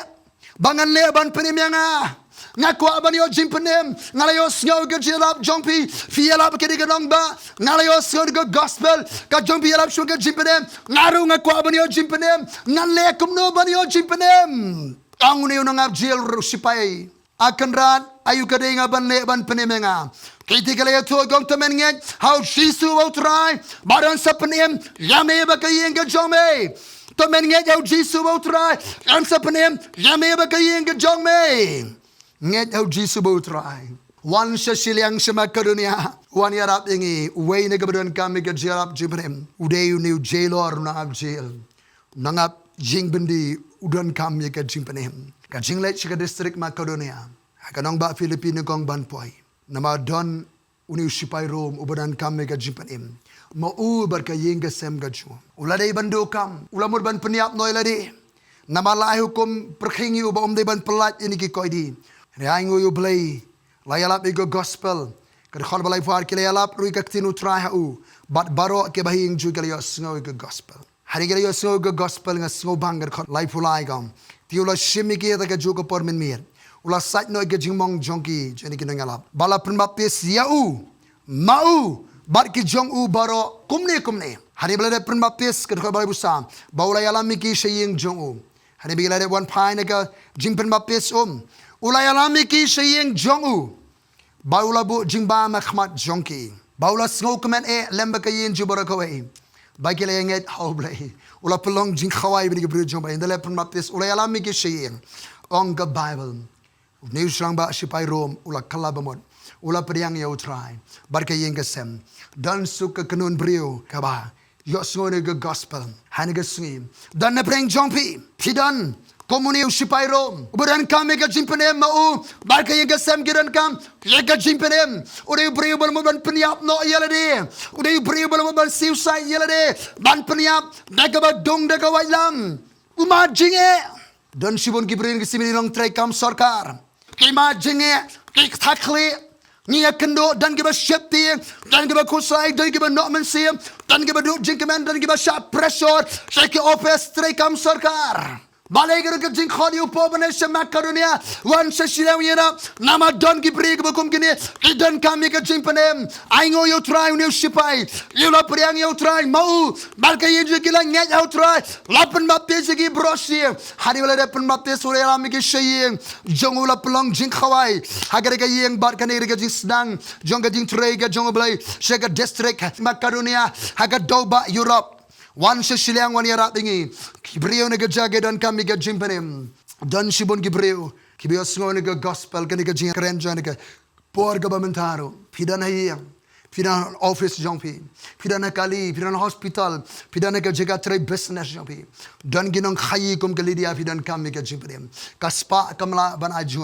ba ngan leh ban pynim ïa nga? Nga kwah ban ïoh jingpynim. Nga la ïohsngew ïa ka jingïalap jong phi, phi ïalap ïa ka dei ka nongbah. Nga la ïohsngew ïa ka gospel, ka jong phi ïalap shuh ïa ka jingpynim. Nga ruh nga kwah ban ïoh jingpynim. Ngan leh kumno ban ïoh jingpynim? Ong une u nongap jail, u sipai, A kynrad, aïu ka dei nga ban leh ban pynim ïa nga? Kitei ki la ïathuh, ki ong, to men ngeit ha u Jisu uba u Trai, bad yn sa pynim ïa me bad ka ïing ka jong me. To men ngeit ha u Jisu uba u Trai, yn sa pynim ïa me bad ka ïing ka jong me. Ngeit ha u Jisu uba u Trai. Wan sha shiliang sha Makedonia, wan ïarap ïa ngi. Uwei na kiba donkam ïa ka jingïarap jingpynim u dei une u jailor, u nongap jail. Nongap ïing byndi u donkam ïa ka jingpynim. Ka jingleit sha ka distrik Makedonia, ha ka nongbah Philippi nyngkong ban poi. Namar don une u sipai Rom uba donkam ïa ka jingpynim. Ma u bad ka ïing ka sem ka jong u, u la dei ban duh kam, u la mut ban pynïap noh ïa lade. Namar la ai hukum pyrkhing ïa u ba um dei ban pyllait ïa kine ki koidi. Hynrei ainguh ïa U Blei, la ïalap ïa ka gospel. Ka dkhot ba laiphew ar, ki la ïalap ruh ïa ka ktien U Trai ha u, bad baroh kiba ha ïing jong u ki la ïohsngew ïa ka gospel. Hynrei ki la ïohsngew ïa ka gospel, nga sngewbang, ka dkhot laiphew lai ka ong, te u la shim ïa ki ha kajuh ka por mynmiet. U la sait noh ïa ka jingmong jong ki, jong kine ki nongïalap, bad la pynbaptis ïa u, ma u bad ki jong u baroh kumne kumne. Hynrei ba la dep pynbaptis, ka dkhot ba laiphew saw, bad u la ïalam ïa ki sha ïing jong u. Hynrei ba ki la dep wan phai na ka jingpynbaptis, um, u la ïalam ïa ki sha ïing jong u, bad u la buh jingbam ha khmat jong ki, bad u la sngewkmen eh lem bad ka ïing jong u baroh kawei, ba ki la ïa ngeit ha U Blei. U la pynlong jingkhawai bad ki briew jong U Blei. Ynda la dep pynbaptis, u la ïalam ïa ki sha ïing. Ong ka Baibl, une u shrang ba sipai Rom u la kylla bamut, u la pdiang ïa U Trai bad ka ïing ka sem. Don suk ka kynhun briew kaba ïohsngew ïa ka gospel ha kane ka sngi. Don na pdeng jong phi, phi don Kum une u sipai Rom uba donkam ïa ka jingpynim, ma u bad ka ïing ka sem ki donkam ïa ka jingpynim. U dei u briew uba la mut ban pynïap noh ïa lade. U dei u briew uba la mut ban suicide ïa lade, ban pynïap da kaba dung da ka waitlam. U mad jingeh. Don shibun ki briew ki simi long treikam sorkar. Ki mad jingeh, ki kthakhleh. Ngi ïakynduh, don kiba sheptieng, don kiba khuslai, don kiba noh mynsiem, don kiba duh jingkmen, don kiba shah pressure sha ki office treikam sorkar. Balei ka ruh ka jingkhot ïa u Paul ban leit sha Makedonia, wan sha shiliang u ïarap? Namar don ki briew kiba kum kine ki donkam ïa ka jingpynim. Ainguh ïa u Trai une u sipai, ïa u la pdiang ïa u Trai, ma u bad ka ïing jong u ki la ngeit ha u Trai, la pynbaptis ïa ki baroh shi. Hadien ba la dep pynbaptis u la ïalam ïa ki sha ïing jong u, la pynlong jingkhawai ha kane ka ïing bad kane ka dei ka jingsdang jong ka jingtrei ka jong U Blei sha ka district Makedonia ha ka dewbah Europe. Wan sha shiliang, wan ïarap ïa ngi. Ki briew na ka jaka ki donkam ïa ka jingpynim. Don shibun ki briew kiba ïohsngew ïa ka gospel, kane ka jingkren jong kane ka por kaba mynta ruh. Phi don ha ïing, phi don ha office jong phi, phi don ha kali, phi don ha hospital, phi don ha ka jaka trei business jong phi. Don ki nongkhaïi kum ka Lydia, phi donkam ïa ka jingpynim. Ka spah kam lah ban aiti.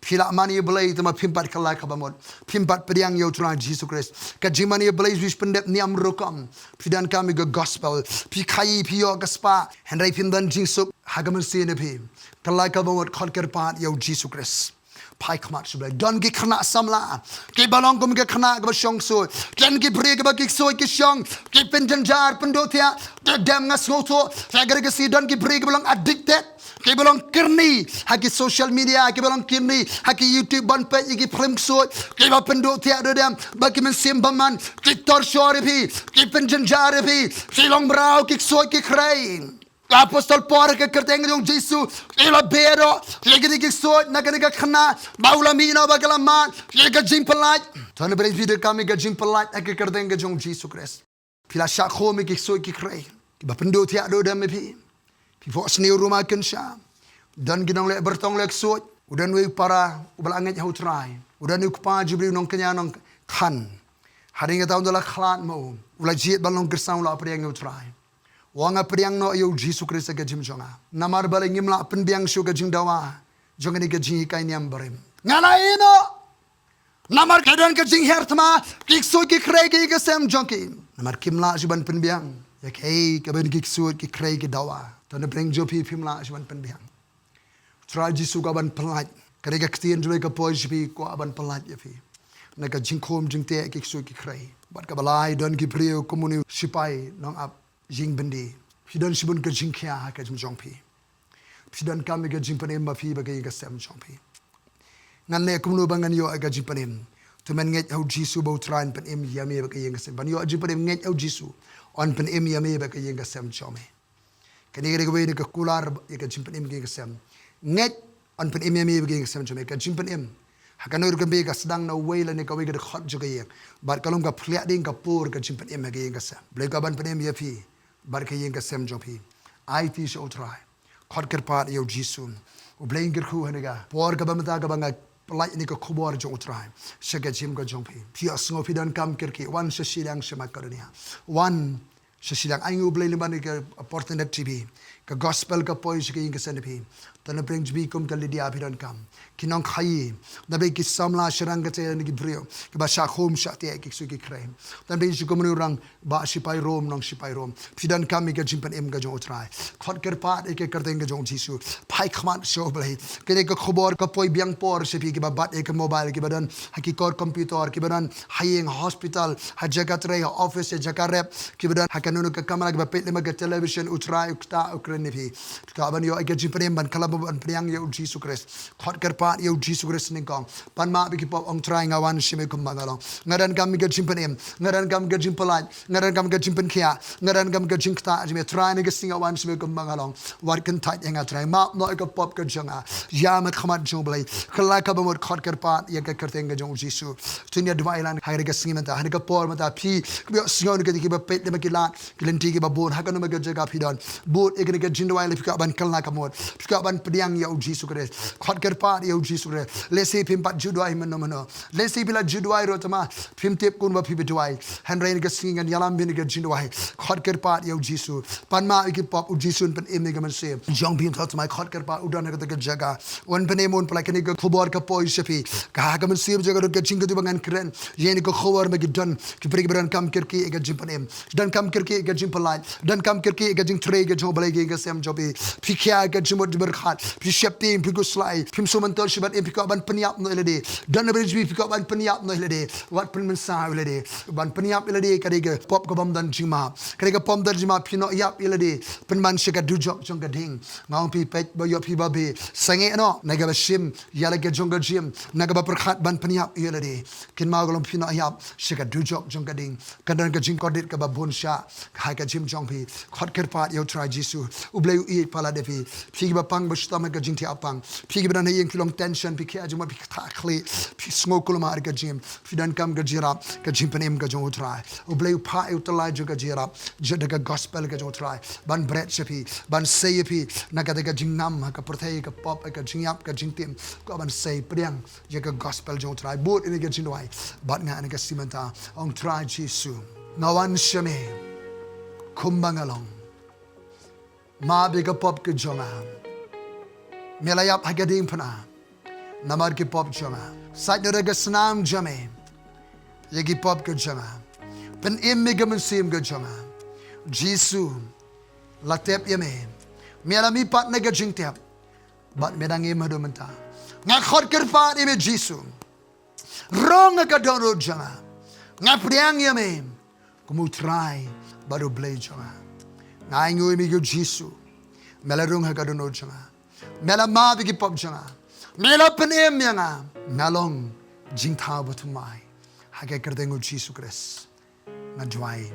Phi lah mane ïa U Blei, tangba phim pat kylla kaba mut, phim pat pdiang ïa u Trai Jisu Khrist. Ka jingmane ïa U Blei shu pyndep niam rukom. Phi donkam ïa ka gospel. Phi khaïi, phi ïoh ka spah, hynrei phim don jingsuk ha ka mynsiem jong phi. Kylla kaba mut, khot kyrpad ïa u Jisu Khrist. Phai khmat sha U Blei. Don ki khynnah samla kiba long kum ki khynnah kiba shong ksuid. Don ki briew kiba ki ksuid ki shong, ki pynjynjar, pynduh thiah. Te dem nga sngewthuh, te ka dei ka sngi don ki briew kiba long addicted, kiba long kyrni ha ki social media, kiba long kyrni ha ki YouTube, ban peit ïa ki phlim ksuid, kiba pynduh thiah duh dem, ba ki mynsiem bymman, ki torture ïa phi, ki pynjynjar ïa phi, ki long mraw, ki ksuid, ki khrei. Ka apostol Paul ha ka kyrteng jong u Jisu, u la beh noh ïa kine ki ksuid na kane ka khynnah, ba u la mih noh, ba ka la mad ïa ka jingpyllait. To ngin pyrshang, phi donkam ïa ka jingpyllait ha ka kyrteng ka jong u Jisu Khrist. Phi la shah khum ïa ki ksuid ki khrei kiba pynduh thiah duh dem ïa phi. Phi phohsniew ruh ma kynsha. Don ki nongleh byrtong leh ksuid. U don uwei u para uba la ngeit ha u Trai. U don u kpa jubri, u nongkñia nongkhan. Hadien kata un da la khlad ma u, u la jied ban long Khristan, u la pdiang ïa u Trai. U ong, nga pdiang noh ïa u Jisu Khrist ha ka jingim jong nga. Namar balei ngim lah pynbiang shuh ka jingdawa jong kane ka jinghikai niam barim? Nga la ïeh noh. Namar ka don ka jinghiar thma, ki ksuid ki khrei ha ka ïing ka sem jong ki. Namar kim lah shuh ban pynbiang ïa kaei kaba ki ksuid ki khrei ki dawa. To na pdeng jong phi phim lah shuh ban pynbiang. U Trai Jisu u kwah ban pyllait. Ka dei ka ktien jong U Blei ka poi sha phi, u kwah ban pyllait ïa phi na ka jingkhum jingteh ki ksuid ki khrei. Bad kaba lai, don ki briew kum une u sipai nongap ïing byndi. Phi don shibun ka jingkhia ha ka jingim jong phi. Phi donkam ïa ka jingpynim ma phi bad ka ïing ka sem jong phi. Ngan leh kumno ba ngan ïoh ïa ka jingpynim? To men ngeit ha u Jisu ba u Trai un pynim ïa me bad ka ïing ka sem. Ban ïoh jingpynim, ngeit ha u Jisu, un pynim ïa me bad ka ïing ka sem jong me. Kane ka dei kawei na ka kular ïa ka jingpynim ka ïing ka sem. Ngeit, un pynim ïa me bad ka ïing ka sem jong me. Ka jingpynim ha kano ruh ka dei, ka sdang na uwei lane kawei ka dkhot jong ka ïing. Bad ka long ka pynlong ding ka por ka jingpynim ha ka ïing ka sem. U Blei u kwah ban pynim ïa phi bad ka ïing ka sem jong phi. Aiti sha u Trai. Khot kyrpad ïa u Jisu. U Blei un kyrkhu ha kane ka por kaba mynta kaba nga pyllait ïa kane ka khubor jong u Trai sha ka jingim ka jong phi. Phi ïohsngew phi donkam kyrkieh, wan sha shiliang sha Makedonia. Wan sha shiliang, ainguh U Blei lyngba kane ka opportunity phi. Ka gospel ka poi sha ka ïing ka sem phi. To na pdeng jong phi kum ka Lydia phi donkam. Ki nongkhaïi, na pdeng ki samla shynrang katei, na ki briew kiba shah khum shah teh ki ksuid ki khrei. To na pdeng jong phi kum une u rangbah sipai Rom, nong sipai Rom. Phi donkam ïa ka jingpynim ka jong u Trai. Khot kyrpad ïa ka kyrteng ka jong u Jisu. Phai khmat sha U Blei. Kane ka khubor ka poi biang por sha phi kiba bat ïa ka mobile, kiba don ha ki kor computer, kiba don ha ïing, ha hospital, ha jaka trei, ha office, ha jaka rep, kiba don ha kano kano ka kamra, kiba peit lyngba ka television. U Trai u ktah u kren ïa phi. Phi kwah ban ïoh ïa ka jingpynim, ban kylla bad ban pdiang ïa u Jisu Khrist. Khot kyrpad ïa u Jisu Khrist nyngkong. Pan map ïa ki pop, ong, Trai, nga wan sha me kumba nga long. Nga donkam ïa ka jingpynim, nga donkam ïa ka jingpyllait, nga donkam ïa ka jingpynkhiah, nga donkam ïa ka jingktah jong me. Trai, ha kane ka sngi nga wan sha me kumba nga long. Wat kyntait ïa nga, Trai. Map noh ïa ka pop ka jong nga. Ïa me ha khmat jong U Blei. Kylla kaba mut, khot kyrpad ïa ka kyrteng ka jong u Jisu. To ngin ïa duwai lang ha kane ka sngi mynta, ha kane ka por mynta, phi kiba ïohsngew, na kito kiba peit lyngba ki lad, ki lynti kiba bun, ha kano kano ka jaka phi don. Bud ïa kane ka jingduwai lada phi kwah ban kylla ka mut, phi kwah ban pdiang ïa u Jisu Khrist, khot kyrpad ïa u Jisu Khrist. Lehse phim pat ju duwai mynno mynno, lehse phi la ju duwai ruh tangba phim tip kumno ba phi ba duwai. Hynrei ha kane ka sngi ngan ïalam bad kane ka jingduwai, khot kyrpad ïa u Jisu. Pan map ïa ki pop, u Jisu un pynim ïa ka mynsiem jong phi. Tangba khot kyrpad, u don ha kata ka jaka, un pynim, un pyllait. Kane ka khubor ka poi sha phi, ka ha ka mynsiem jong ka don ka jingkyntu ba ngan kren ïa kane ka khubor ba ki don ki briew kiba donkam kyrkieh ïa ka jingpynim, donkam kyrkieh ïa ka jingpyllait, donkam kyrkieh ïa ka jingtrei ka jong U Blei ha ka ïing ka sem jong phi. Phi khia ïa ka jingmut jingpyrkhat, phi sheptieng, phi khuslai, phim sngewmyntoi shuh ban im, phi kwah ban pynïap noh ïa lade. Don na bynta jong phi, phi kwah ban pynïap noh ïa lade. Wat pynmynsaw ïa lade, ban pynïap ïa lade. Ka dei ka pop ka bym don jingmap, ka dei ka pop bym don jingmap. Phi noh ïap ïa lade, pynban sha ka dujok jong ka ding. Nga ong phi, peit ba ïoh phi babe, sangeh noh na kaba shim ïa la ka jong ka jingim, na kaba pyrkhat ban pynïap ïa lade. Kynmaw ka long phi noh ïap sha ka dujok jong ka ding. Kan don ka jingkordit kaba bun shah ha ka jingim jong phi. Khot kyrpad ïa U Trai Jisu, U Blei u ïeit palat ïa phi. Phi kiba pang ba shitom ha ka jingthiah pang, phi kiba don ha ïing phi long tension, phi khia jingmut, phi kthah khlieh, phi sngew kulmar ha ka jingim, phi donkam ka jingïarap, ka jingpynim ka jong U Trai. U Blei u phah ïa u tyllai jong ka jingïarap, jong ka gospel ka jong U Trai, ban bret sha phi, ban sei ïa phi na kata ka jingngam ha ka pyrthei, ka pop, ka jingïap, ka jingtim. Kwah ban sei pdiang ïa ka gospel jong U Trai. Bud ïa kane ka jingduwai bad nga ha kane ka sngi mynta. Ong, Trai Jisu, nga wan sha me kumba nga long. Map ïa ka pop ka jong nga. Me la ïap ha ka diengphna namar ki pop jong nga. Sait noh da ka snam jong me ïa ki pop ka jong nga. Pynim ïa ka mynsiem ka jong nga. Jisu, la tep ïa me. Me la mihpat na ka jingtep bad me dang im haduh mynta. Nga khot kyrpad ïa me Jisu, rung ha ka dohnud jong nga. Nga pdiang ïa me kum U Trai bad U Blei jong nga. Nga ainguh ïa me ko Jisu, me la rung ha ka dohnud jong nga. Me la map ïa ki pop jong nga. Me la pynim ïa nga. Nga long jingthaw bathymmai ha ka kyrteng U Jisu Khrist nga duwai.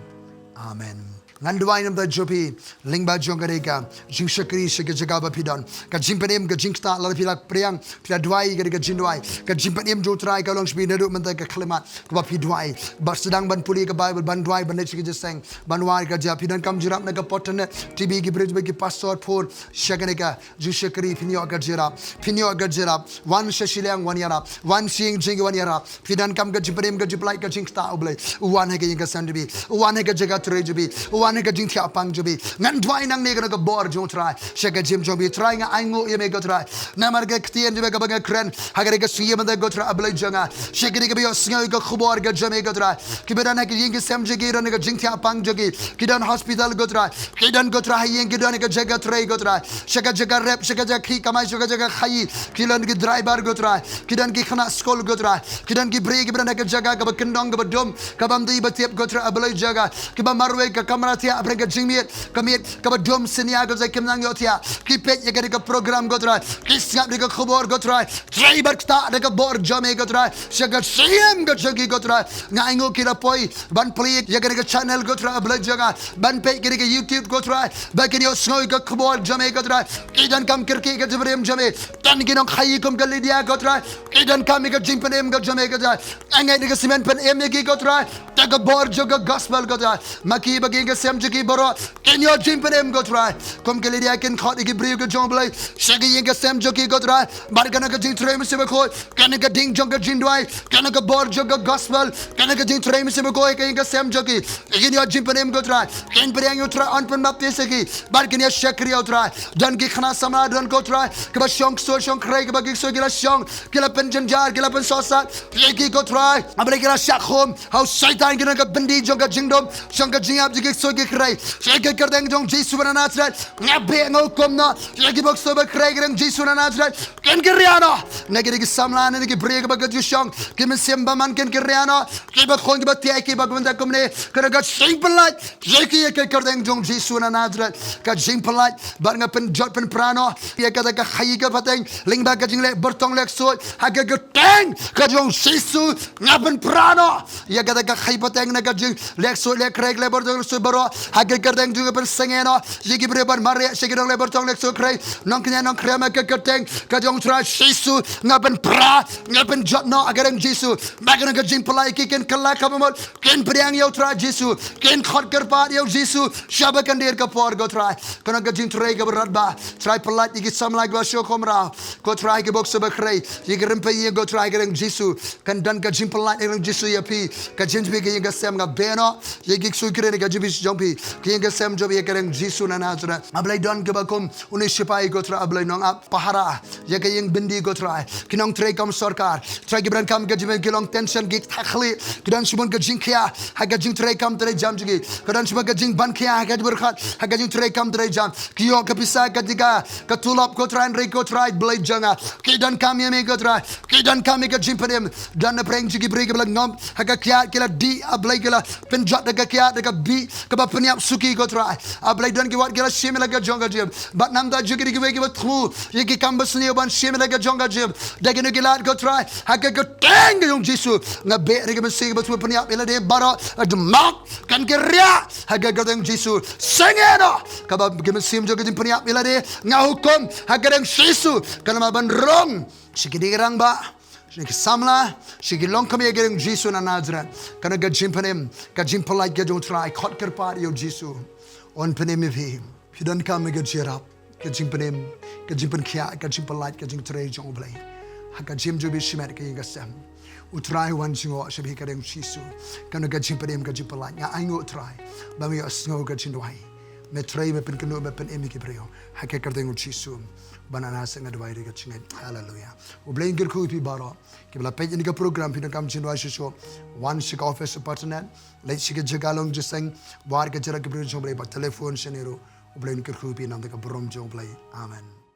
Amen. Ngan duwai namar jong phi lyngba jong kane ka jingshakri sha ka jaka ba phi don. Ka jingpynim, ka jingktah, lada phi la pdiang, phi la duwai ïa kane ka jingduwai, ka jingpynim jong U Trai ka long sha phi naduh mynta ka khyllipmat kaba phi duwai. Bad sdang ban pule ka Baibl, ban duwai, ban leit sha ka jingïaseng, ban wad ka jingïarap. Phi donkam jingïarap na ka por internet, te bad ki briew, bad ki pastor phone, sha kane ka jingshakri phin ïoh ka jingïarap, phin ïoh ka jingïarap. Wan sha shiliang wan ïarap, wan sha ïing jong ngi wan ïarap. Phi donkam ka jingpynim, ka jingpyllait, ka jingktah, U Blei u wan ha ka ïing ka sem jong phi, u wan ha ka jaka trei jong phi, u wan ha ka jingthiah pang jong phi. Ngan duwai nangne ka na ka bor jong U Trai sha ka jingim jong phi. Trai, nga ainguh ïa me ko Trai namar ka ktien jong me kaba nga kren ha kane ka sngi mynta ko Trai, A Blei jong nga. Sha kine kiba ïohsngew ïa ka khubor ka jong me ko Trai, kiba don ha ka ïing ka sem jong ki, don ha ka jingthiah pang jong ki, ki don hospital ko Trai, ki don ko Trai ha ïing, ki don ha ka jaka trei ko Trai, sha ka jaka rep, sha ka jaka kamai, sha ka jaka khaïi. Ki don ki driver ko Trai, ki don ki khynnah skul ko Trai, ki don ki briew kiba don ha ka jaka kaba kyndong, kaba dum, kaba ym dei ba tip ko Trai, A Blei jong nga, kiba marwei, ka kamra thiah, hapdeng ka jingmiet, ka miet kaba dum, sien ïa ko Trai, kim nang ïoh thiah. Ki peit ïa kane ka program ko Trai, ki sngap ïa ka khubor ko Trai. Trai, bad ktah da ka bor jong me ko Trai sha ka jingim ka jong ki ko Trai. Nga ainguh ki la poi ban plie ïa kane ka channel ko Trai, A Blei jong nga, ban peit kane ka YouTube ko Trai, ba kin ïohsngew ïa ka khubor jong me ko Trai. Ki donkam kyrkieh ïa ka jingpynim jong me. Don ki nongkhaïi kum ka Lydia ko Trai, ki donkam ïa ka jingpynim ka jong me ko Trai. Nga ngeit ïa ka sngi men pynim ïa ki ko Trai da ka bor jong ka gospel ko Trai. Ma ki bad ki ïing ka sem jong ki baroh kin ïoh jingpynim ko Trai. Kum ka Lydia kin khot ïa ki briew ka jong U Blei sha ki ïing ka sem jong ki ko Trai, bad ka na ka jingtrei Mynsiem Bakhuid, ka na ka ding jong ka jingduwai, ka na ka bor jong ka gospel, ka na ka jingtrei Mynsiem Bakhuid ha ka ïing ka sem jong ki. Kin ïoh jingpynim ko Trai. Kin pdiang ïa U Trai un pynbaptis ïa ki, bad kin ïa shakri ïa U Trai. Don ki khynnah samla don ko Trai, kiba shong ksuid shong khrei, kiba ki ksuid ki la shong, ki la pynjynjar, ki la pynsohsat ïa ki ko Trai. A Blei, ki la shah khum ha u Soitan, ki don ka byndi jong ka jingdum, jong ka jingïap, jong ki ksuid ki khrei. Sha ka kyrteng jong U Jisu na Nasareth nga beh, nga hukum noh ïa ki ba ksuid ba khrei ha ka kyrteng U Jisu na Nasareth. Kin kyrïa noh na ki dei ki samla, na ki briew kiba ki ju shong, ki mynsiem bymman kin kyrïa noh. Kiba khun kiba tiaw, kiba kumne kumne, ka na ka jingpyllait ïa ki ha ka kyrteng jong U Jisu na Nasareth. Ka jingpyllait, bad nga pynjot pynpra noh ïa kata ka khaïi ka pateng lyngba ka jingleh byrtong leh ksuid ha ka kyrteng ka jong U Jisu. Nga pynpra noh ïa kata ka khaïi pateng na ka jingleh ksuid leh khrei leh byrtong leh ksuid baroh Ha ka kyrteng jong nga pynsangeh noh ïa ki briew ban mareh sha ki nongleh bartong leh sukri, nongkñia nongkhreh ha ka kyrteng ka jong U Trai Jisu. Nga pynpra, nga pynjot noh ha ka kyrteng Jisu. Ba kane ka jingpyllait ki kin kylla ka bamut, kin pdiang ïa U Trai Jisu, kin khot kyrpad ïa U Jisu sha ba kan dier ka por, ko Trai. Kane ka jingtrei kaba radbah, Trai, pyllait ïa ki samla kiba shu kham rah, ko Trai, ki bok sha ba khrei, ïa ki rympei, ko Trai, ha ka kyrteng Jisu. Kan don ka jingpyllait ha ka kyrteng Jisu ïa phi. Ka jingpyllait ka ïing ka sem, nga beh noh ïa ki ksuid kren ka jingpyllait jong phi, ka ïing ka sem jong phi, ha ka kyrteng Jisu na Nasareth. A Blei, don kiba kum une u sipai, ko Trai, a Blei, nongap pahara ïa ka ïing byndi, ko Trai, ki nongtrei kam sorkar, Trai, kiba donkam ka jingpyllait, ki long tension, ki thakhlih, ki don shibun ka jingkhia ha ka jingtrei kam trei jam jong ki, ki don shibun ka jingban khia ha ka jingpyrkhat ha ka jingtrei kam trei jam, ki ïoh ka pisa, ka jingka, ka tulop, ko Trai, hynrei, ko Trai, Blei jong nga, ki donkam ïa me, ko Trai, ki donkam ïa ka jingpynim. Don napdeng jong ki briew kiba la ngop ha ka kiad, ki la dih, a Blei, ki la pynjot ha ka kiad da ka bih kaba pynïap suki, ko Trai. A Blei, don ki wat ki la shim ïa la ka jong ka jingim, bad namar jong ki dei kiwei kiba thmu ïa ki kam basniew ban shim ïa la ka jong ka jingim da kino ki lad, ko Trai. Ha ka kyrteng ka jong U Jisu, nga beh ïa ki mynsiem kiba thmu pynïap ïa lade baroh, dmok kan ki riah ha ka kyrteng Jisu. Sangeh noh kaba ki mynsiem jong ka jingpynïap ïa lade. Nga hukum ha ka kyrteng Jisu, kan ym lah ban rung sha ki rangbah, sha ki samla, sha ki longkmie, ha ka kyrteng Jisu na Nasareth. Kane ka jingpynim, ka jingpyllait ka jong U Trai, khot kyrpad ïa U Jisu, un pynim ïa phi. Phi donkam ïa ka jingïarap, ka jingpynim, ka jingpynkhiah, ka jingpyllait, ka jingtrei jong U Blei ha ka jingim jong phi shimet, ka ïing ka sem. U Trai un wan jngoh sha phi ha ka kyrteng Jisu. Kane ka jingpynim, ka jingpyllait, nga ainguh, Trai, ba me ïohsngew ka jingduwai. Me trei, me pynkynduh, me pynim ïa ki briew ha ka kyrteng U Jisu ba na Nasareth nga duwai da ka jingngeit. Haleluya. U Blei un kyrkhu ïa phi baroh. Kiba la peit ïa kane ka program, phi donkam jingduwai shuh shuh, wan sha ka office u Patnet, leit sha ka jaka long jingïaseng, wad ka jingïarap ki briew jong U Blei, bad telephone shane ruh. U Blei un kyrkhu ïa phi na ka bynta ka burom jong U Blei. Amen.